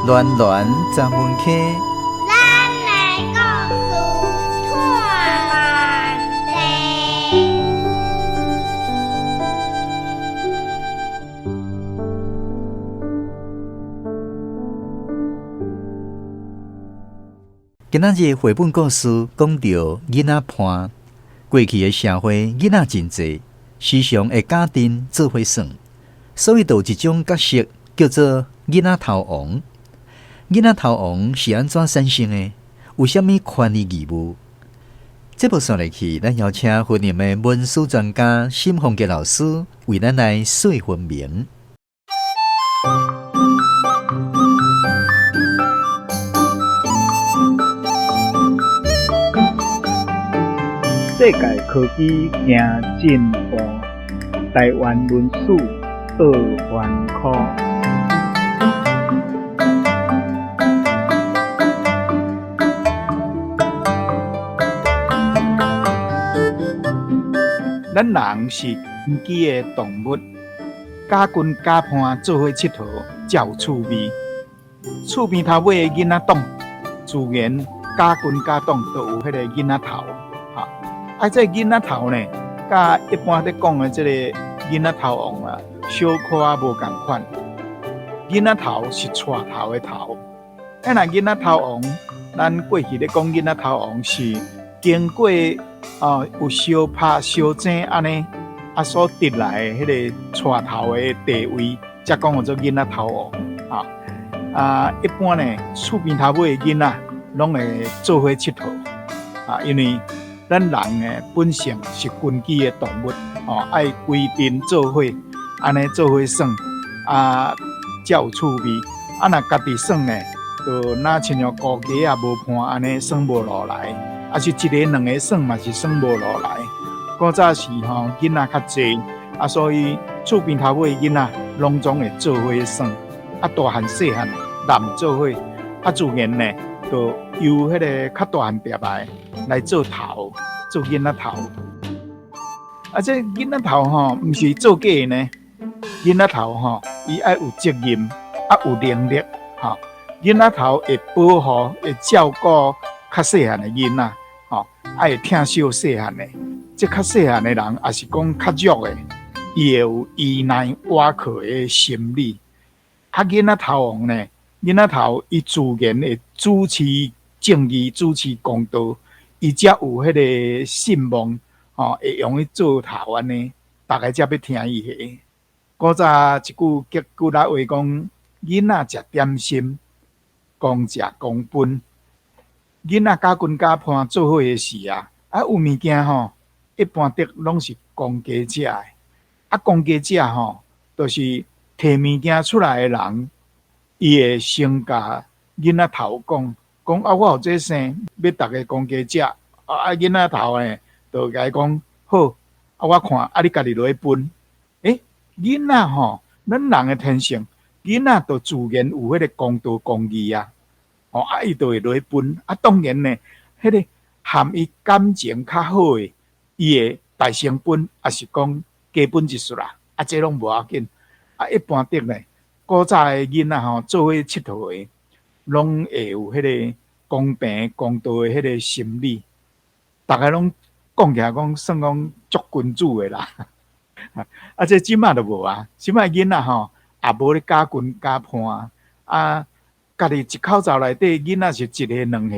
暖暖十分溪，咱的故事拖慢地。今仔日繪本故事講著囡仔伴。過去的社會囡仔真濟，時常會家陣做伙耍，所以就有一種角色叫做囡仔頭王。囡仔頭王是按怎產生的？有啥物權利義務？節目紲落去，咱邀請雲林的文史專家沈鳳傑老師為咱來細分明。世界科技行進步，台灣文史倒翻科。咱人是群居的動物，家群家伴做伙𨑨迌才有趣味。厝邊頭尾的囡仔黨，自然家群家黨都有彼個囡仔頭。哈，啊，這個囡仔頭呢，佮一般咧講的這個囡仔頭王啊，小可無仝款。囡仔頭是帶頭的頭，啊，若囡仔頭王，咱過去咧講囡仔頭王是經過有相拍相爭按呢，啊所得來的彼個帶頭的地位，才講叫做囡仔頭王。啊，啊，一般呢，厝邊頭尾的囡仔攏會做伙𨑨迌，啊，因為咱人的本性是群居的動物，哦，愛規陣做伙，按呢做伙耍，啊，才有趣味。啊，若家己耍呢，就若親像孤雞仔無伴按呢耍無落來，啊是一个兩个耍嘛是耍無落來。古早時吼囡仔較濟，啊，所以厝邊頭尾囡仔攏總會做伙耍，啊，大漢細漢攬做伙，啊，自然呢，就由彼个較大漢碟來來做頭，做囡仔頭。啊，這囡仔頭吼，毋是做假的呢。囡仔頭吼，伊愛有責任，啊有能力，吼。囡仔頭會保護、會照顧較細漢的囡仔，吼，啊會疼惜細漢的。這較細漢的人，也是講較弱的，伊會有依賴倚靠的心理。啊，囡仔頭王呢？囡仔頭伊自然會主持正義、主持公道，伊才有彼個信望，吼，會用去做頭按呢，逐个才欲聽伊的。古早一句吉古拉話講：囡仔食點心，公食公分。囡仔佮群佮伴做伙的時啊，啊有物件吼，一般得攏是公家食的。啊，公家食吼，就是提物件出來的人，伊會先共囡仔頭講，講啊，我予這生，欲逐个公家食。啊啊，囡仔頭呢，就共伊講好，啊我看，啊你家己落去分。欸，囡仔吼，咱人的天性，囡仔就自然有彼個公道公義啊。吼，啊伊就會落去分。啊，當然呢，彼個含伊感情較好的，伊會大聲分，抑是講加分一絲啦。啊，這攏無要緊。啊，一般的呢，古早的囡仔吼，做伙𨑨迌的，攏會有彼個公平公道的彼個心理。逐个攏講起來講，算講足君子的啦。啊，這這馬就無啊，這馬囡仔吼，也無咧佮群佮伴啊，家己一口罩內底囡仔是一个兩个，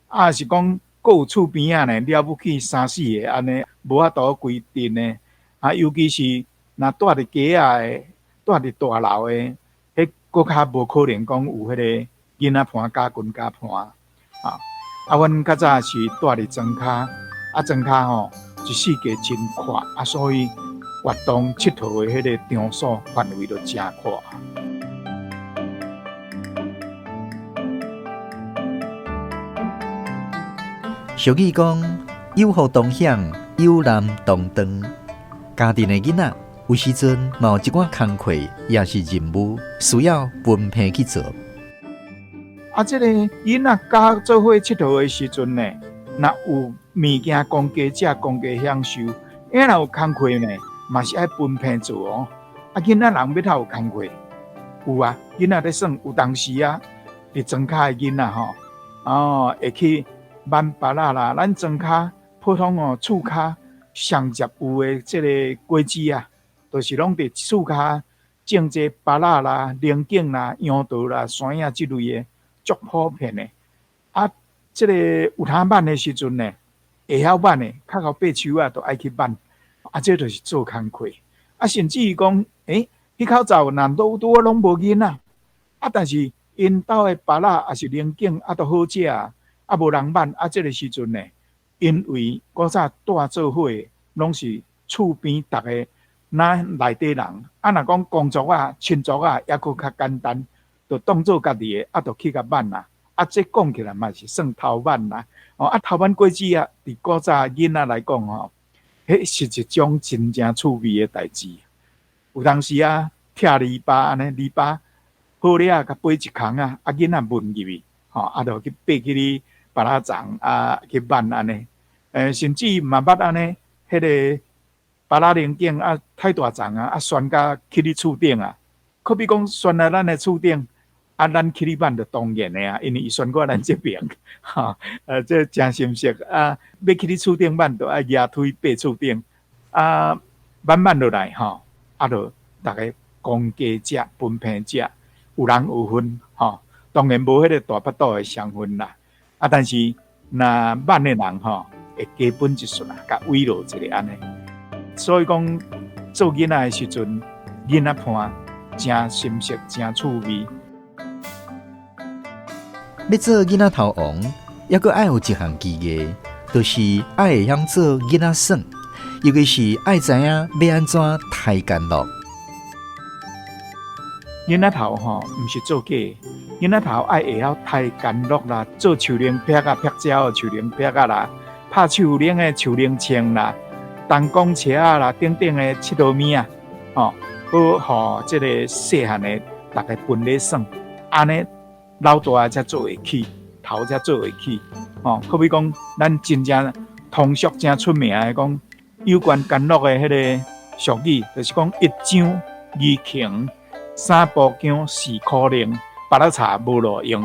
啊是講閣有厝邊仔呢，了不起三四个按呢，無法度規陣的。啊，尤其是若蹛佇街仔的，蹛佇大樓的，彼閣較無可能講有彼個囡仔伴佮群佮伴啊。啊，阮較早是蹛佇莊跤，啊莊跤吼，一四季真闊，啊所以活動𨑨迌的彼個場所範圍就誠闊。俗語講，有福同享，有難同當。家庭的囡仔有時陣嘛有一寡工課，抑是任務需要分配去做。啊，這个囡仔佮做伙𨑨迌的時陣呢，若有物件公家食，公家享受，若有工課呢，嘛是愛分配做哦。啊，囡仔人欲透有工課？有啊，囡仔咧耍有當時啊，佇莊跤的囡仔吼，哦，會去挽芭樂啦。咱莊跤普通哦，厝跤上捷有的這个果子啊，就是攏佇厝跤種這芭樂啦、龍井啦、楊桃啦、山仔這類的，足普遍的。啊，這个有通挽的時陣呢，會曉挽的，較𠢕爬樹仔，就愛去挽。啊，這就是做工課。啊，甚至於講，欸，彼口罩若拄拄仔攏無囡仔，啊，但是𪜶兜的芭樂抑是龍井啊，都好食啊，無人挽啊，這个時陣呢，因為古早帶做伙的攏是厝邊逐个咱內底人，啊，若講工作啊、親族啊，猶閣較簡單，就當做家己的，啊，就去共挽啦。啊，這講起來嘛是算偷挽啦。哦，啊，偷挽果子啊，佇古早囡仔來講吼，彼是一種真正趣味的代誌。有當時啊，拆籬笆按呢，籬笆好了，共掰一空仔，啊，囡仔聞入去，吼，啊，就去爬去咧芭樂叢啊，去挽按呢。甚至嘛捌按呢，彼个芭樂龍井啊，太大叢啊，啊，懸甲去你厝頂啊。好比講懸來咱的厝頂，啊，咱去咧挽就當然的啊，因為伊懸過咱這爿，吼，這誠心熟啊，欲去你厝頂挽，就愛舉梯爬厝頂，啊，挽挽落來吼，啊，就逐个公家食，分配食，有人有份，吼，當然無彼个大腹肚的雙份啦，啊，但是若挽的人吼，會加分一撮啊，共慰勞一下按呢。所以講做囡仔的時陣，囡仔伴誠心熟，誠趣味。欲做囡仔頭王，猶閣愛有一項技藝，就是愛會曉做囡仔耍，尤其是愛知影欲按怎刣干樂。囡仔頭吼，毋是做假的，囡仔頭愛會曉刣干樂啦，做樹奶劈仔、劈蕉的樹奶劈仔啦，拍樹奶的樹奶銃啦，彈弓車仔啦，等等的𨑨迌物仔，吼，好予這个細漢的逐个分咧耍，按呢老大才做會起，頭才做會起，吼，好比講，咱真正通俗誠出名的講，有關干樂的彼个俗語，就是講一將二窮，三步薑，四苦奶，芭樂柴無路用，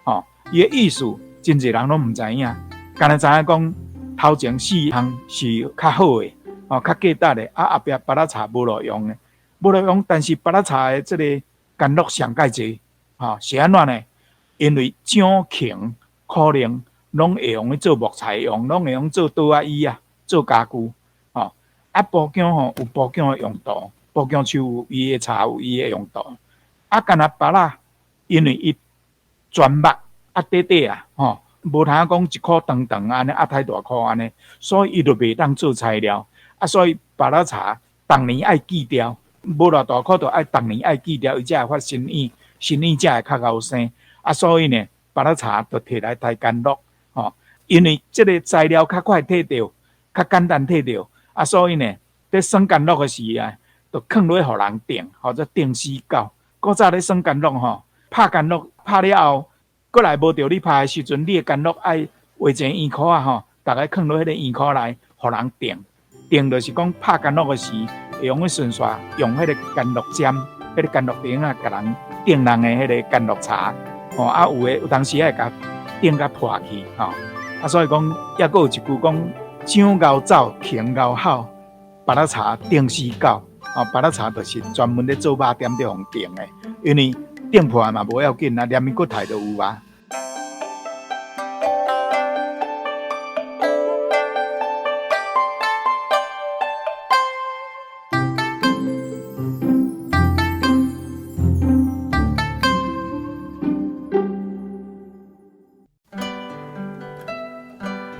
吼，伊的意思真濟人攏毋知影，干焦知影講頭前四項是較好的，吼，較價值的，啊後壁芭樂柴無路用的，無路用，但是芭樂柴的這个干樂上蓋濟，吼，是按怎呢？因為樟、芹、苦奶攏會用去做木材用，攏會用做桌仔椅仔、做家具，吼。啊，布薑吼有布薑的用途，布薑樹有伊的柴有伊的用途。啊，干焦芭樂，因為伊全木啊短短啊，吼，無通講一箍長長按呢，啊太大箍按呢，所以伊就袂當做材料。啊，所以芭樂柴逐年愛鋸掉，無偌大箍就愛逐年愛鋸掉，伊才會發新葉，新葉才會較𠢕生。啊，所以呢，芭樂柴就提來刣干樂，吼，因為這个材料較快提著，較簡單提著，啊，所以呢，佇耍干樂的時啊，就囥落予人定，號做定死狗。古早咧耍干樂吼，拍干樂拍了後，閣來無著你拍的時陣，你的干樂愛畫一个圓箍仔吼，逐个囥落彼个圓箍內，予人定。定就是講拍干樂的時，會用去順紲用彼个干樂針，彼个干樂釘仔，共人定人的彼个干樂柴。吼，啊，有的有當時會共釘共破去，吼。啊，所以講，猶閣有一句講：樟𠢕走，芹𠢕吼，芭樂柴釘死狗。吼，芭樂柴就是專門咧做肉店咧予釘的，因為釘破嘛無要緊啊，連伊閣刣就有啊。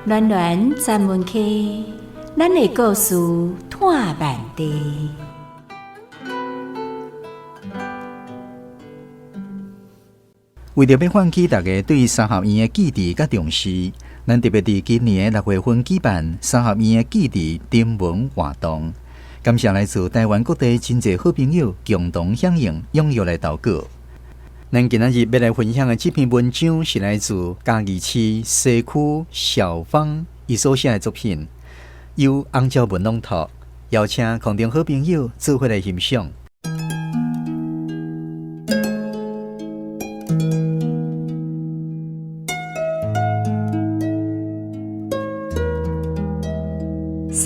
暖暖专门区，咱的故事湠万地。為著欲喚起大家對三合院的記憶佮重視，咱特別佇今年的六月份舉辦三合院的記憶徵文活動。感謝來自台灣各地真濟好朋友共同響應，踴躍來投稿。咱今仔日欲來分享的這篇文章是來自嘉義市西區小芳伊所寫的作品，由洪昭文朗讀，邀請空中好朋友做伙來欣賞。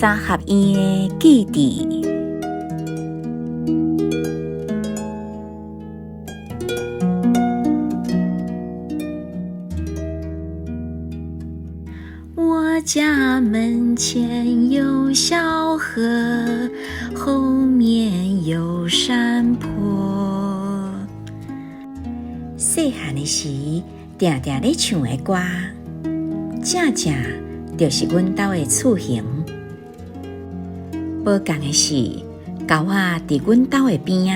三合院的記憶。我家門前有小河，後面有山坡。細漢的時，定定咧唱的歌，正正就是阮兜的厝型。無仝的是，溝仔佇阮兜的邊仔。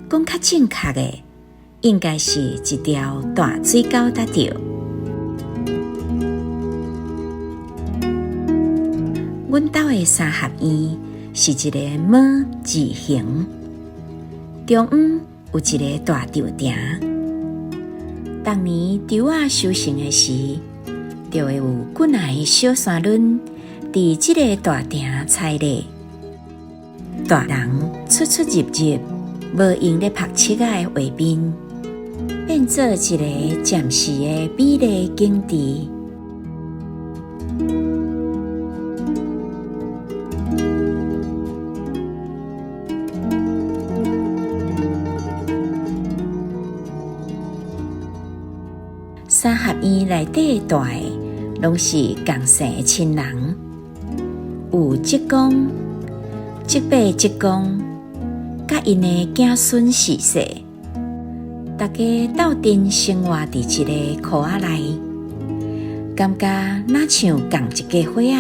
講較正確的，應該是一條大水溝才對。阮兜的三合院是一個 ㄇ 字形，中央有一個大柱埕。逐年柱仔收成的時，就會有幾若个小山崙佇這个大埕採禮。大人出出入入，無閒咧曝拭仔的畫面，變做一个暫時的美麗景致。三合院內底住的，攏是仝姓的親人，有叔公、叔伯、叔公，佮𪜶的囝孫婿婿，大家鬥陣生活佇一个箍仔內，感覺若像仝一家伙仔，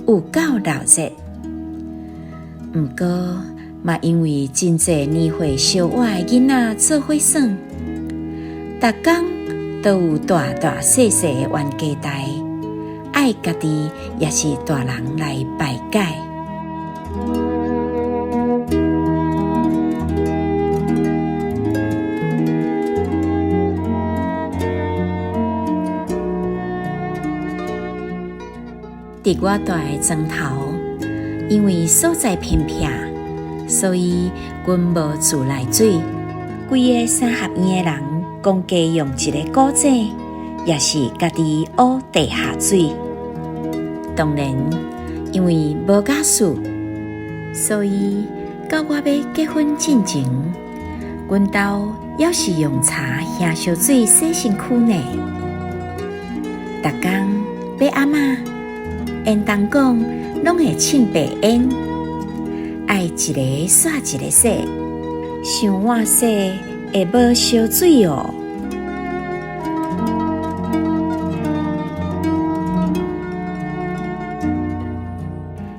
有夠熱鬧。毋過嘛，因為真濟年歲相倚的囡仔做伙耍，逐工都有大大細細的冤家代，愛家己抑是大人來排解。佇我住的庄頭，因為所在偏僻，所以阮無自來水。規个三合院的人，講家用一个古井，抑是家己挖地下水。當然，因為無家私，所以到我欲結婚進前，阮兜猶是用柴燃燒水洗身軀呢。逐工欲按怎，緣東講攏會凊白煙，愛一个煞一个洗，傷晚洗會無燒水哦。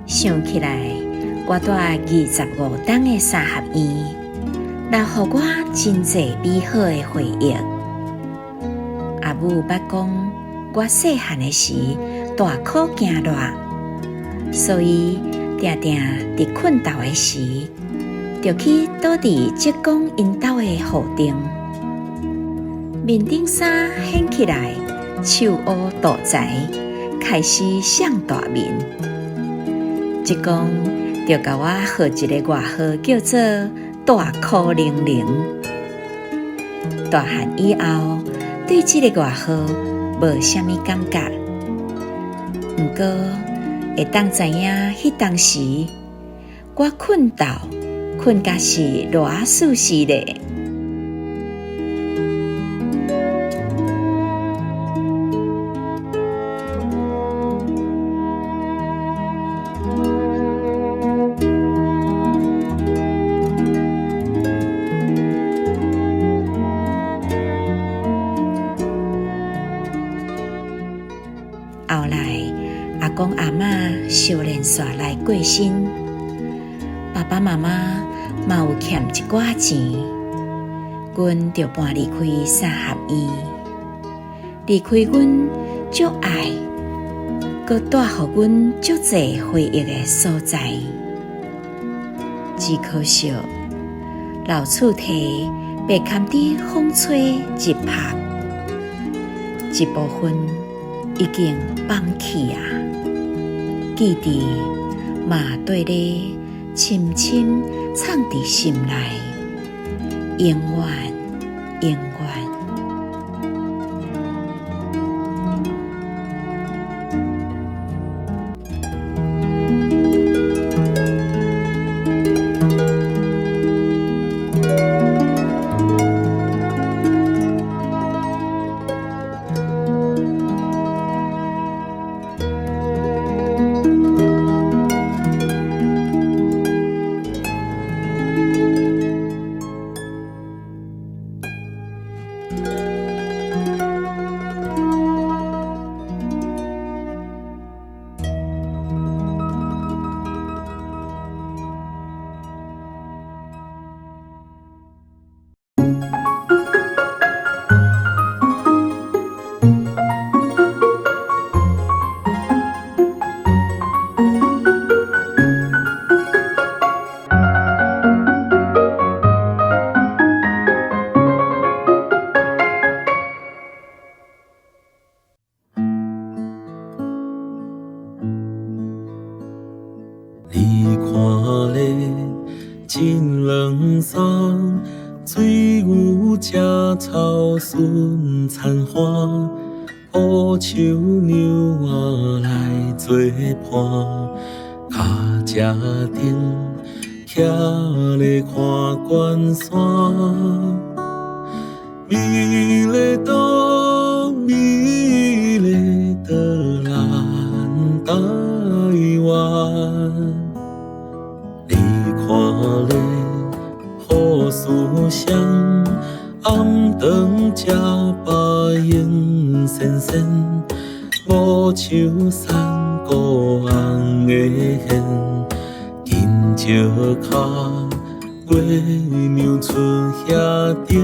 想起來，我住25冬的三合院，留予我真濟美好的回憶。阿母捌講，我細漢的時大苦驚熱，所以定定佇睏沓的時，就去倒佇叔公𪜶兜的雨頂，面頂衫掀起來，手烏肚臍，開始摔大眠。叔公就共我號一个外號，叫做大苦玲玲。大漢以後，對這个外號無啥物感覺。毋過會當知影，彼當時我睏沓睏甲是熱死死咧。後來，阿公阿嬤相連紲來過身，爸爸媽媽嘛有欠一寡錢，阮就搬離開三合院，離開阮足愛，閣帶予阮足濟回憶的所在。只可惜，老厝體被堪佇風吹日曝，一部分已經放棄啊！記憶嘛綴咧深深藏佇心內，永遠永遠。真冷爽，水牛食草顺田花，乌秋娘仔來做伴，跤車頂徛咧看關山，美麗島，美麗的咱台灣。你看咧，好思想，暗頓食飽閒仙仙，無樹山谷紅的現，緊石跤，月娘出遐頂。